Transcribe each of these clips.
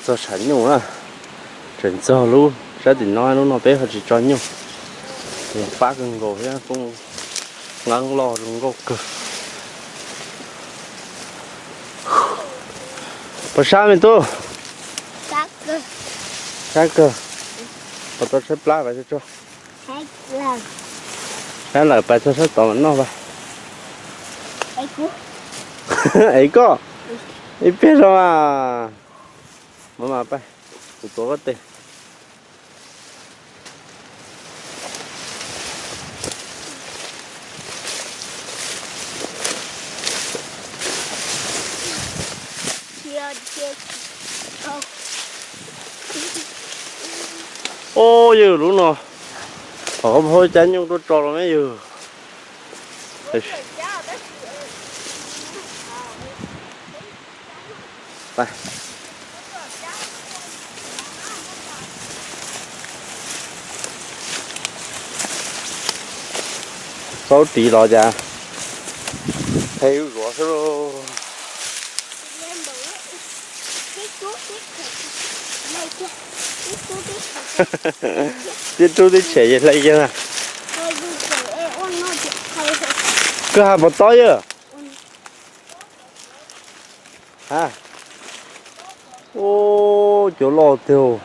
Txog tshav nyuj na, tseem txog lub sab tim no, lub no peb ho tsis tso nyuj. Fab kawg nkaus thiab, poob nqeeb loj zoo nkauj kawg. Puas sab me tub? Sab kawg. Puas tau tshaib plab pas tso tso. Sab lawm pas tso sab tod mas noj pas. Es koj, ib pliag zog mas. Mas mas pais, kuv tuav koj tes. Ub, yawg lub no, thaum koj pab cab nyuj tuaj tso los me yawg. Txaub ris los cas, qheb zuav xwb lauj. Tib rub tib tshem ces hle kiag na. Koj has puas tob yawg? Ha, ub, cov loj tiag,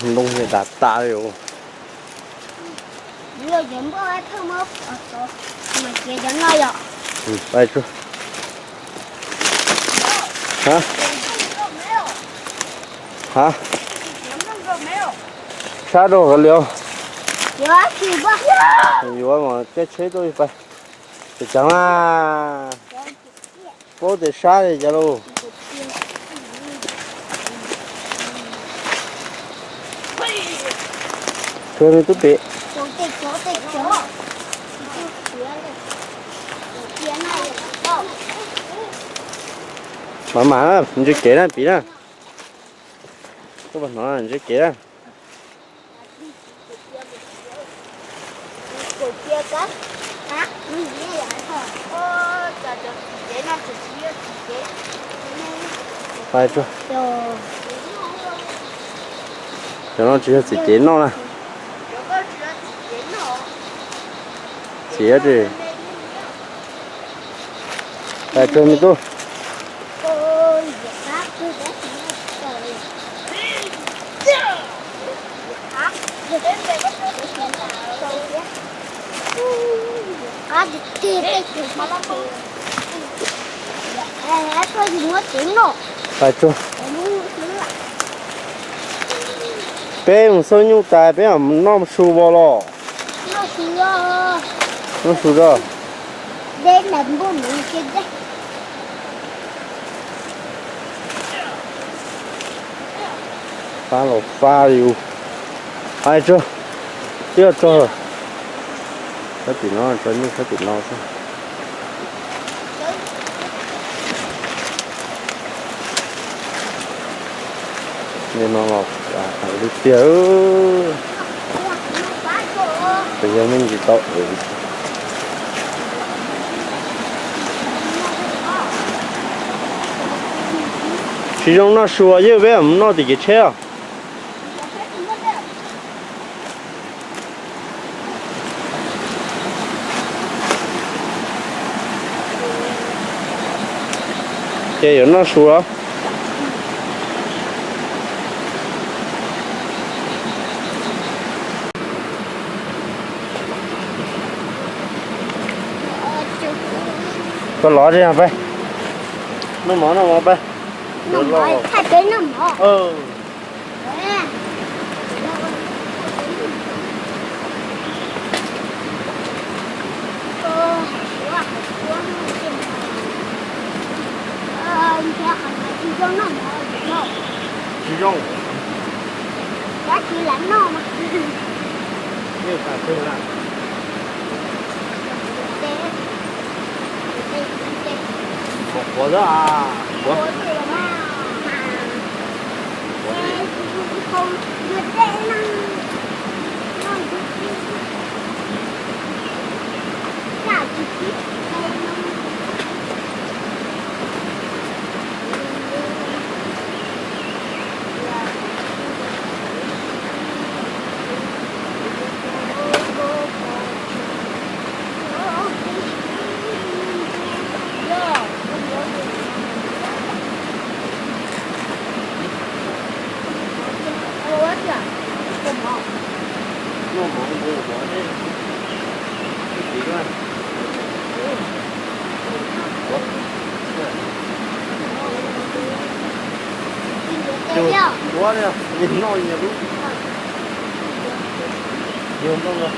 ntoo tas tas li. Ha, ha, sab rau hauv li os. Yuav mas caij tsheb tuaj pais. Tseem ceev na. Paub tias sab li cas lauj. Kawg me tub pem. Mam mam ntsia kev na pem na. Koj puas hnov ntsia kev na. Pais tso. Cov no tsis yog txiv cev noj na. Txiv, pais tso me tub. Pais tso. Peb mus xauj nyuj tas peb mam noj su vos los. Noj su os. Fab los fab li ub. Hais tso, twb tso, sab tim no tso nyuj sab tim no xwb. Nim no los heev tiag tiag, ces yog me ntsis tau. Tsis zoo noj su, yog peb mus noj tim kev tsheb os. Ces yuav noj su los? Koj los tsev peb noj mov, noj mov peb. Tsis zoo. Qhuav xwb. Ua, noj nyias lub. Yog noj no.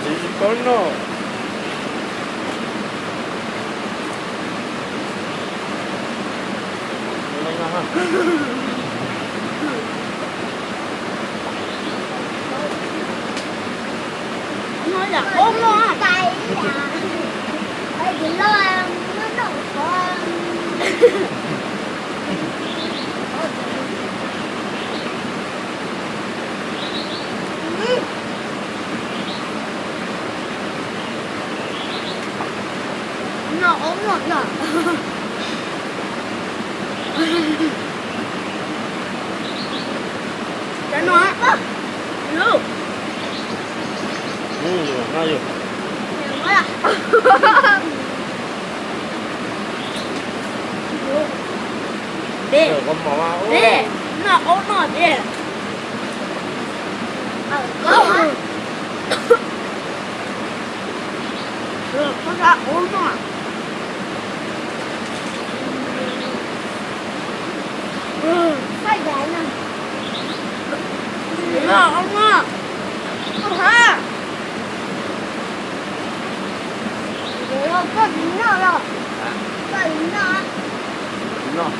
Tsis paub noj. Noj ob noj na. Cov no. Dej, dej, noj ob noj dej. Koj sab ub no. Noj ub no. Koj sab. Koj tsis noj los? Koj tsis noj? Noj.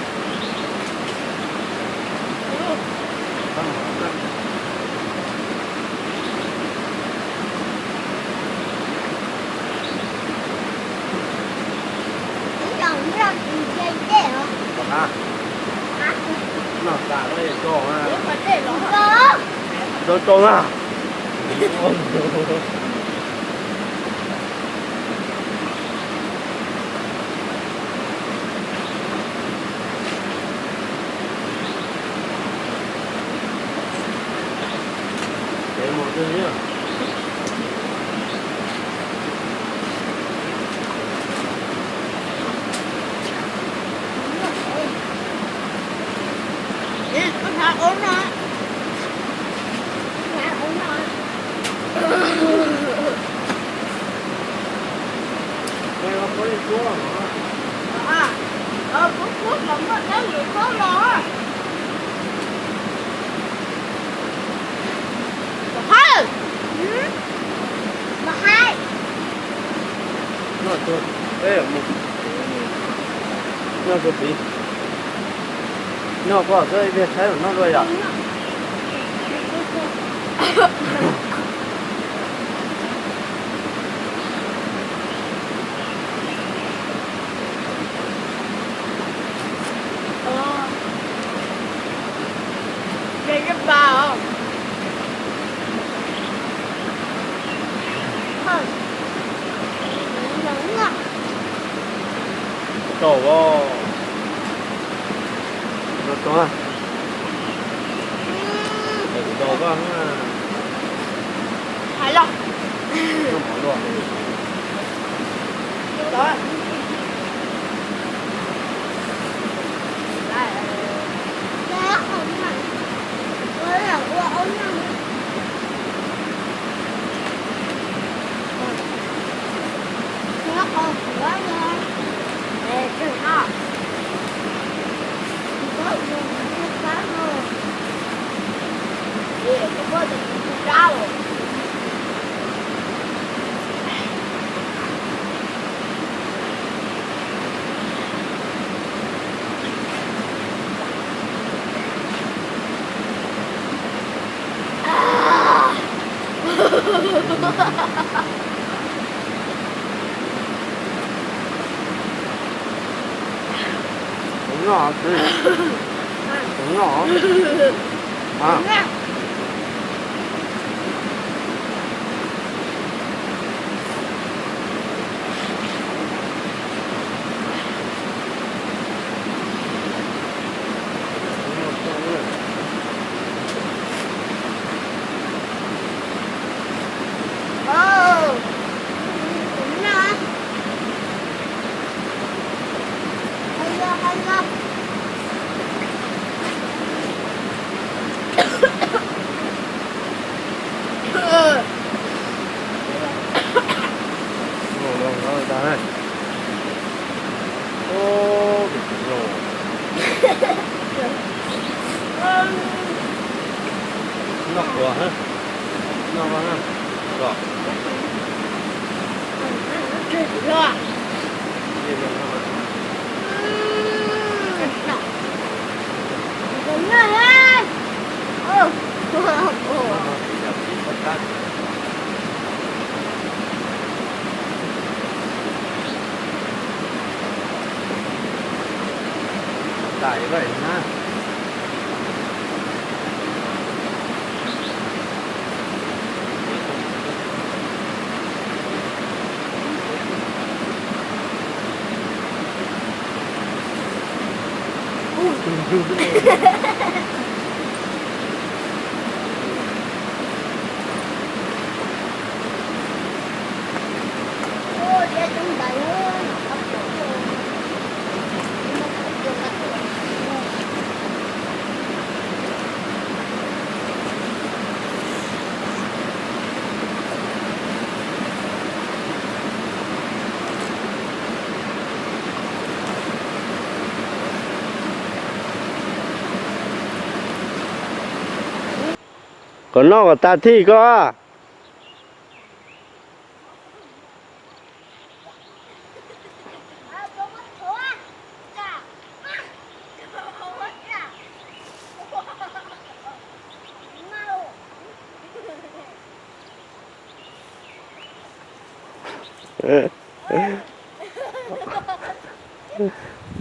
Noj tas no es tso na. Tso tso na. Noj, noj koj txiv. Noj koj, koj ib pliag saib los noj dua yom. Tau, tau, tau koj. Hais los. Noj, noj. Noj qhuav, noj Kom noj kom tag thij koj.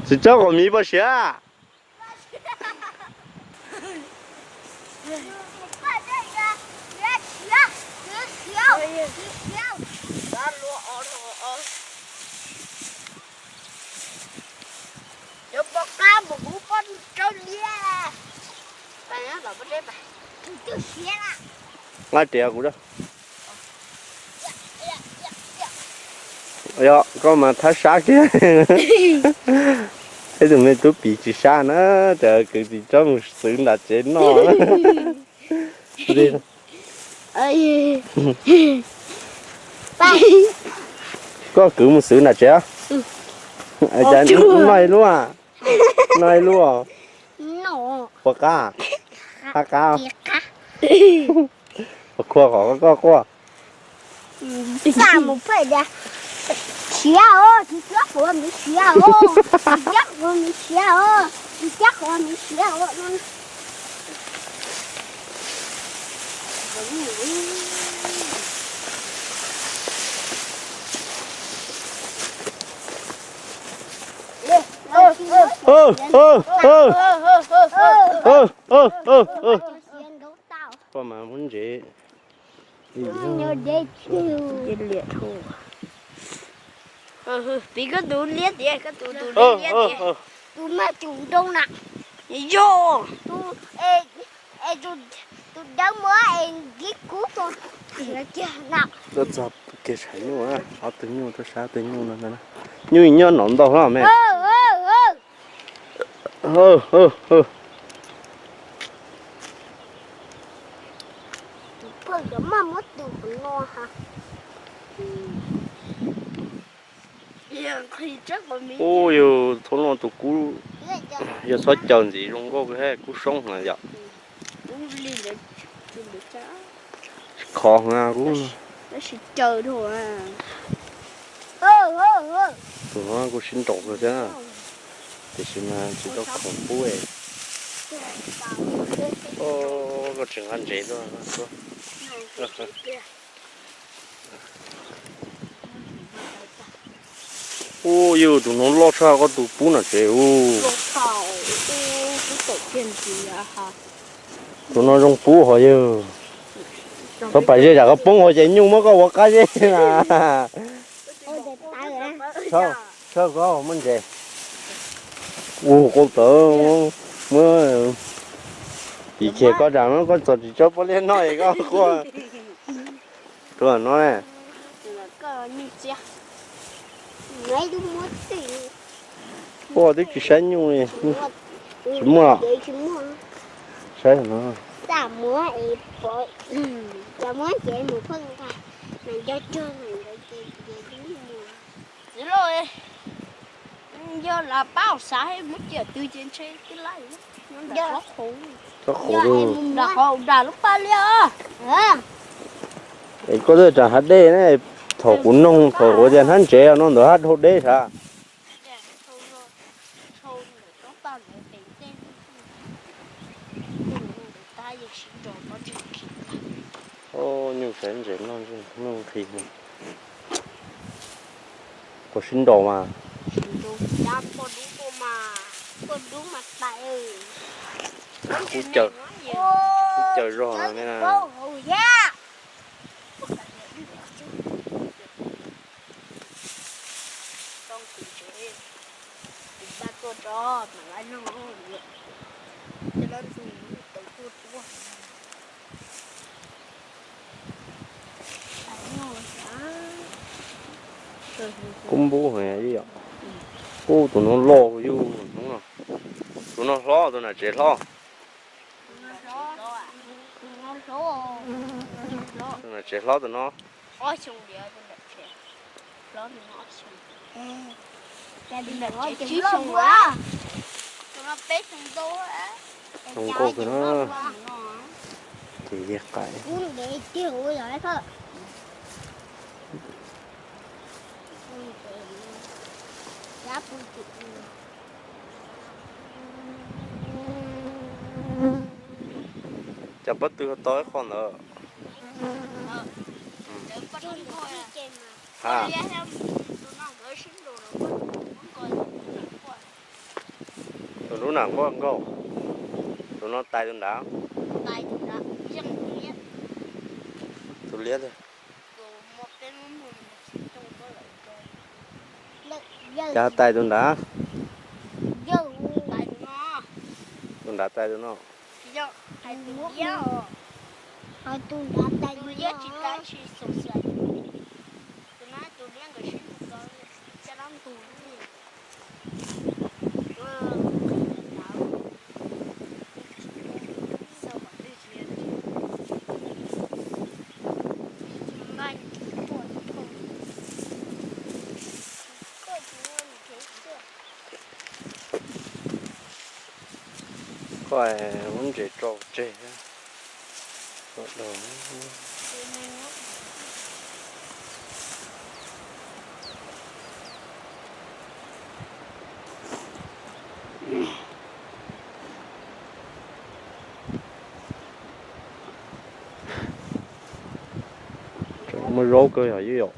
Tsis tsob qos miv poj siav. Nqa riam kuv da. Yog koj mas thab sab kiag. Ib tug me tub piv tsis sab na, ces kwv tsis tsob mus xwv nram tsev noj. Koj kwv mus xwv nram tsev. Noj ib lub, noj ib lub. Puas qab? Qab qab. Puas khua qhov koj quaj? Siav os, tsis cab qhuav miv siav os, tsis cab qhuav miv siav os, tsis cab qhuav miv siav os. Koj mas muab ntsev. Piv koj tus liab tias, koj tus tus liab tias. Tus mas tus nroo na. Yog. Tus, tus dawb muag es nkiv kub tus. Tuaj txog kev tshav nyuj, ob tug nyuj tuaj sab tug nyuj no. Nyuj nyob no ntau hlo me. Ub, yus thaum no tus kub yog txhob caws ntxiv zoo nkauj, kub soob heev yom. Khov heev kub. Tus no kuj sib nraus kawg thiab, tiam sis mas tsis tau khoom pub. Koj tsis nqa ntsev tuaj. Ub, yus tus no loj tshaj koj tus pub nram tsev ub. Tus no zoo pub hos yawg. Txhob pam zej tsam koj poob hauv ces nyuj muab koj ua qab zej na. Txhob, txhob koj muab ntses. Ua qau tawv muab. Tim kiag koj tsam no koj txog tsis tsob pob liab noj es koj quaj. Tuaj no ne. Ua twb tsis saib nyuj li. Tsis muaj. Saib no. Txiv lauj, yog las pab xav muab ciam twg ces ntshe twb laij nyob nram qhov qhauv, nram qhov nram lub paj liab. Es koj twb tseem hav dej ne, thaum kuv noog thaum kuv tias hnab ntsev no ntawd hab dhau deb sav. Nyuj saib ntses noj nqhis, quas sib nraus mas. Kub caws zog no ne. Kub npub heev yom. Kub tus no loj yus hnub no. Tus no hlob, tus nram tsev hlob. Tus nram tsev hlob tus no. Ob xyoo tiag, tus nram tsev hlob tus no ob xyoo. Tus nram tsev tsib xyoo. Tus no peb xyoo ntau. Zoo nkauj kawg na. Ces yog qaim. Cas pob tw ho tau ib qho ntawd. Ha. Tus lub nram nkuaj nkaus. Tus no tais tus nrad. Tus liab tiag. Cas tais tus nrad? Tus nrad tais tus no. Koj muab ntses tso tseg. Muaj zaub kawg yog ib yom.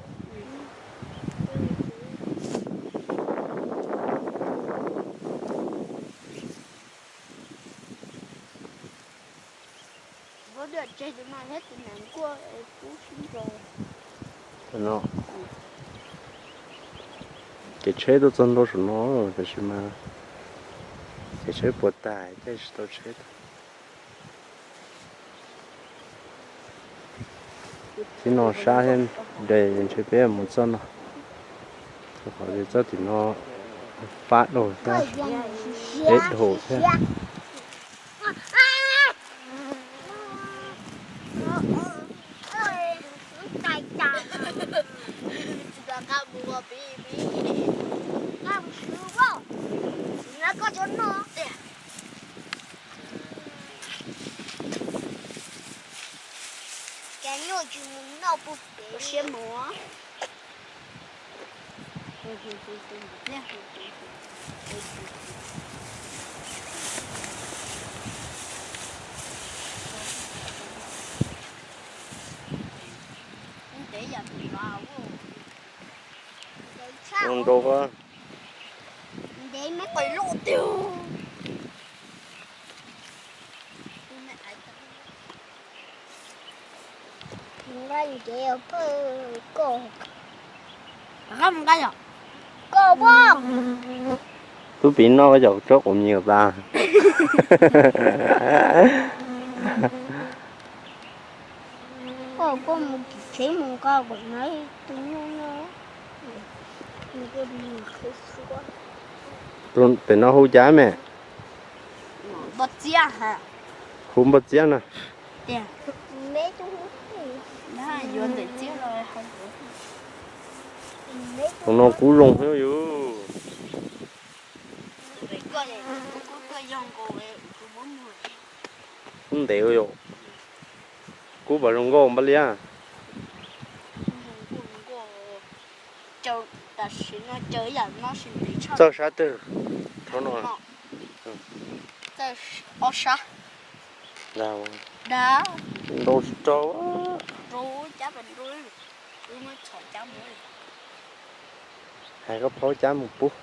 Kev tsheb tuaj txog ntua saum no, tab sis mas kev tsheb puas tag thiaj tsis tau tsheb. Txij no sab thiab, ntshe peb mus txoj no, qhov txoj tim no fab dhau thiab, deb dhau thiab. Siab mus. Ntev yam li Nrau nrau a. Ntev me qis loj tiag. Nqa ntev pawg koj. Koj mus nqa yom. Koj pom. Tub piv noj koj cov tsob quav miv tas. Koj, koj mus tsev mus nqa kom nws tus nyuj no. Pem no hu cas me? Npog txiab. Hu npog txiab na. Tus no kub zoo thiab yus. Kub ntev yom. Kub pom zoo nkauj npaj liab. Txawj sab twg? Thaum no ob sab. Ntau tsis rau. Hais koj phaub cab mus pub.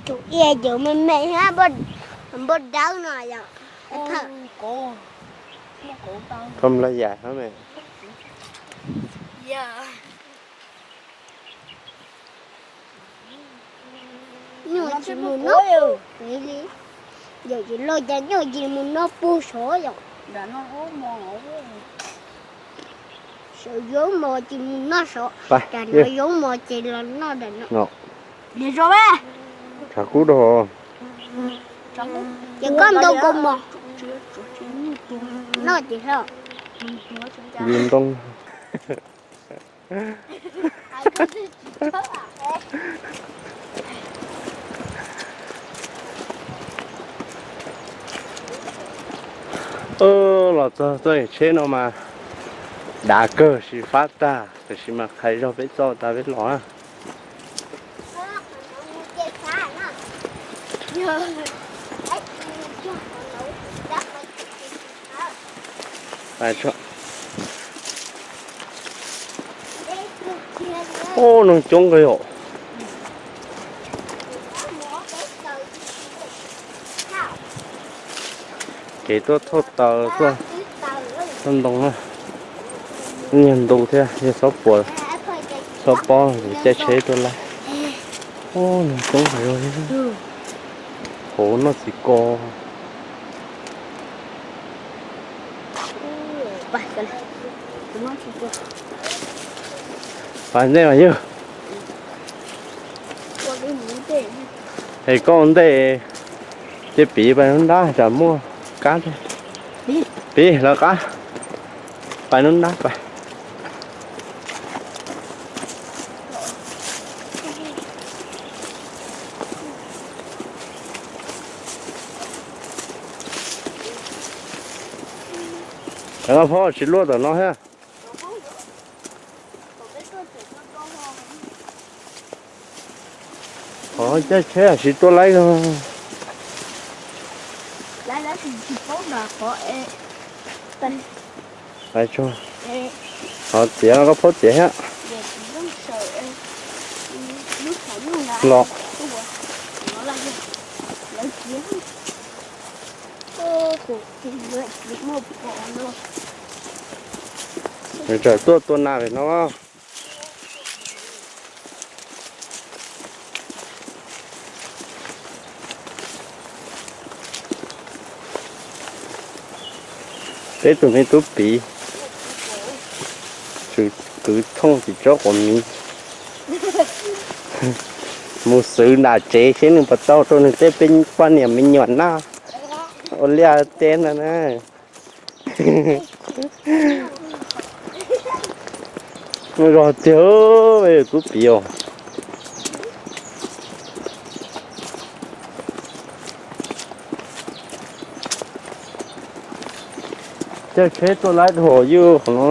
Tus ia cov me me thiab npog dawb no yom. Thawj laj yam hab me. Nyuj tsis mus noj pug li. Yawm tsis loj cas nyuj tsis mus noj pug sov yom. Sawv zaub mos tsis mus noj sov, cas no zaub mos ces los noj dam no. Niam zos me. Tshav kub rau. Ces koj ntoo kaus mom noj ces yus ntoo. Los txog txoj tsheb no mas dav kawg, sis fab tag, tab sis mas qhais zog peb txoj tas peb los na. Ub, neeg coob kawg yom. Kev tuaj thauj taws, tuaj thauj ntoo na. Yog ntu thiab yog xob puas, xob pob caij tsheb tuaj laij. Ub, neeg coob kawg. Hauv noj txiv ko. Pais ntej mas yog. Es koj ua ntej, ces piv pais nruab nrab tsam muaj kab. Piv lawv qab, pais nruab nrab pais. Cov no phob tsis luaj tom no thiab. Qhov caij tsheb tsis tuaj laij. Qhov txiav koj phob txiav thiab. Los. Nws txawm tuaj tua nas pem no. Peb tus me tub piv, kwv thooj txiv tsob quav miv, mus xwv nram tsev seb nws puas tau rau nws tej poj niam me nyuam noj ua liaj teb no na. Muaj zog tiag, tub piv os. Caij tsheb tuaj laij dhau yus qhov no.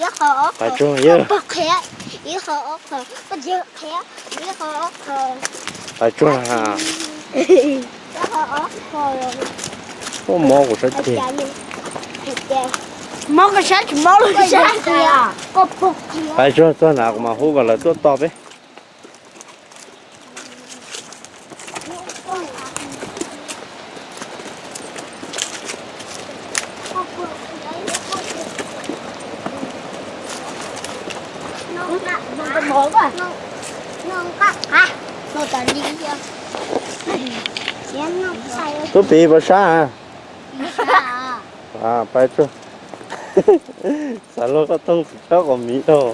Pais tsuag yawg. Pais tsuag. Ua mob kuv sab ceg. Mob koj sab tsis mob luag sab. Pais tsuag txog na kuv mam hu kom lawv tuaj tos peb. Tub Piv puas sab? Pais tsuag. Xav luag koj tooj txiv tsawb qos miv rau.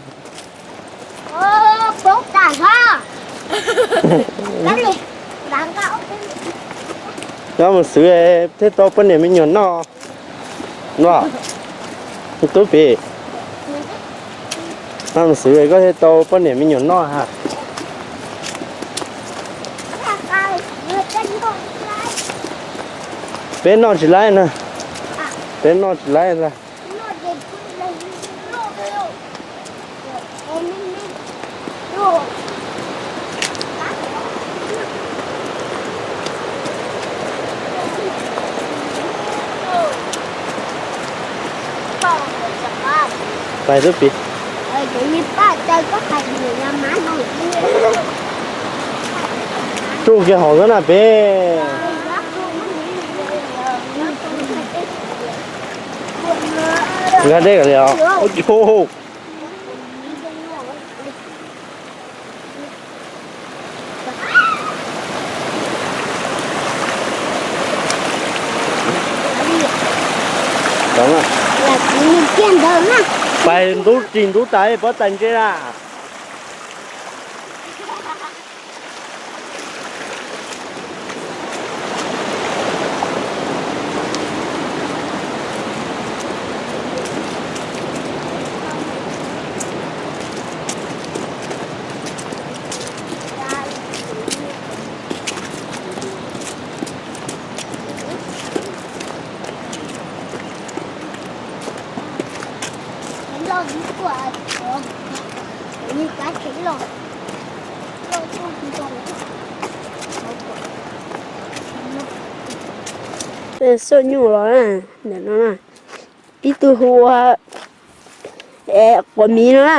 Nyob mus xwb thiaj tau poj niam me nyuam noj. Noj. Tub Piv. Noj mus xwb koj thiaj tau poj niam me nyuam noj ha. Peb noj tsis laib na. Peb noj tsis laib ntag. Pais tub Piv. Tsuj kiag hauv xwb na peb. Nkag deb kav liam os. Ua cas. Pais ntub ris ntub tas pob txais ntse na. Xuaj nyuj los na, ntawm no na, ib tug hu ua quav miv no na.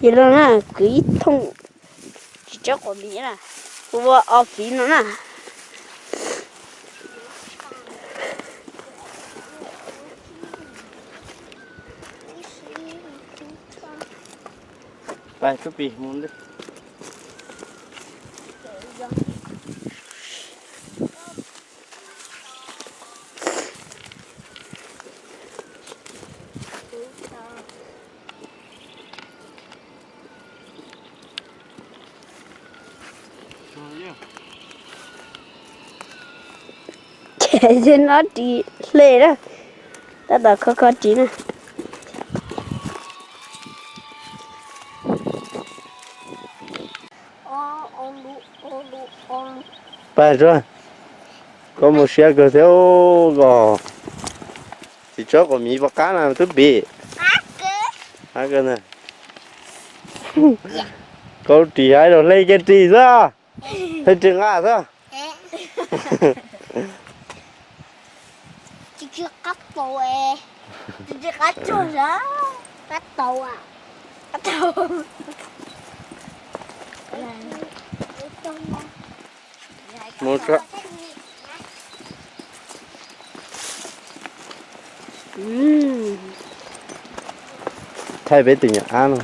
Ces los na, kwv ib thooj tsis tsob quav miv na, ua ob fiv no na. Ces no ris hle na, tab tom kho kho ris na. Pais tso, koj mus siab kawg thiab koj. Txiv tsob quav miv pov qab na twb pim. Koj ris haib rau hle kiag ris xwb, hle ris nqa xwb. Mus tso. Thaij peb tus nyuam ab no.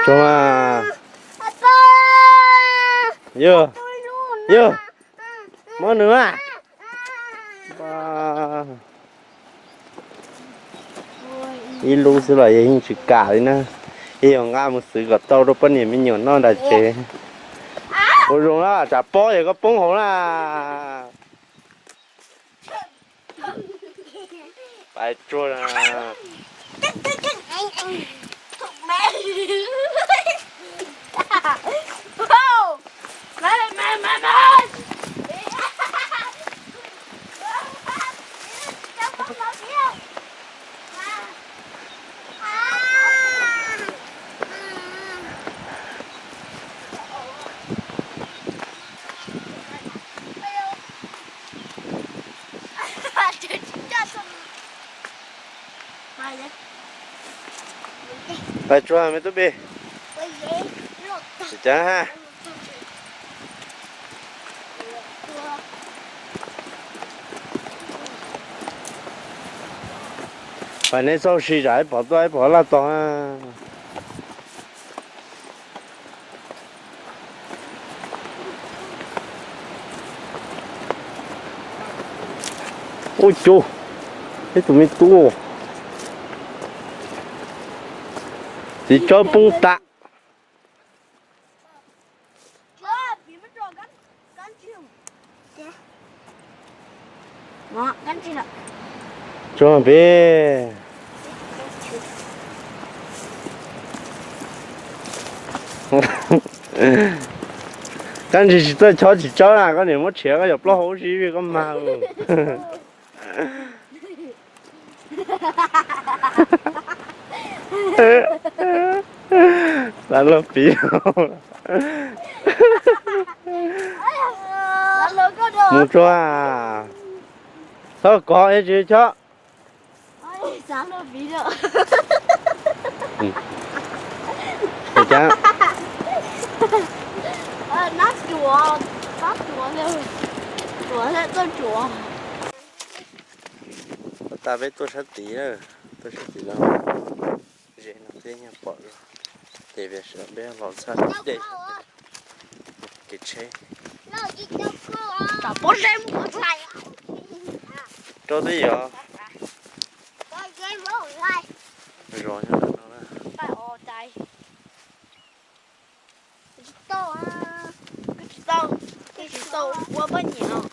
Tso mas. Yog, yog, muab nws mas. Ib lub xwb los yog yeej tsis kam li na. Ib yog nqa mus xwv kom tau rau poj niam me nyuam noj nram tsev. Ua zoo na, tsam pob yog koj poob hauv na. Pais tsuag na. Pais tsuag me tub Pis. Tsis cas ha. Pais neb txauj si tsam ib pom tuaj ib pom laj tog. Ub cu, ib tug me tub, txiv tsawb poob tas. Tsuag pem. Kab ntsig tsis txawj chob tsis tsawb na, koj niam muab tshiav koj yuav plaub hau ub si koj mag. Xav luag piv. Mus tsuag. Txhob kov es tsis chob. Ua tas peb tuaj sab tid, tuaj sab tid no, ze no peb nyuag pom ces peb los txog dej kev tsheb. Rau twb yog zos nyob no na. Ua poj niam.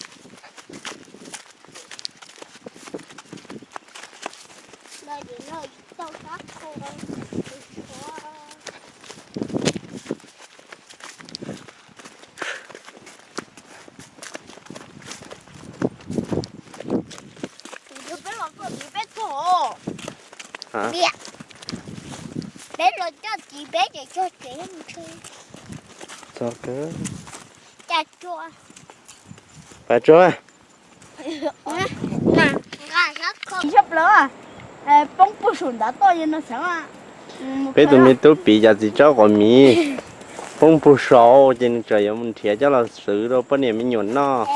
Peb los coj txiv peb ces cog tsev ntshe. Txog kawg. Cas tsuag. Pais tsuag. Nqa sab kho. Tsis tshaj plaws, poob puag saum ntav toj no xeev. Peb tus me tub Piv cas txiv tsob quav miv poob puag saud ces nws tseem yuav mus nrhiav coj los xwv rau poj niam me nyuam noj.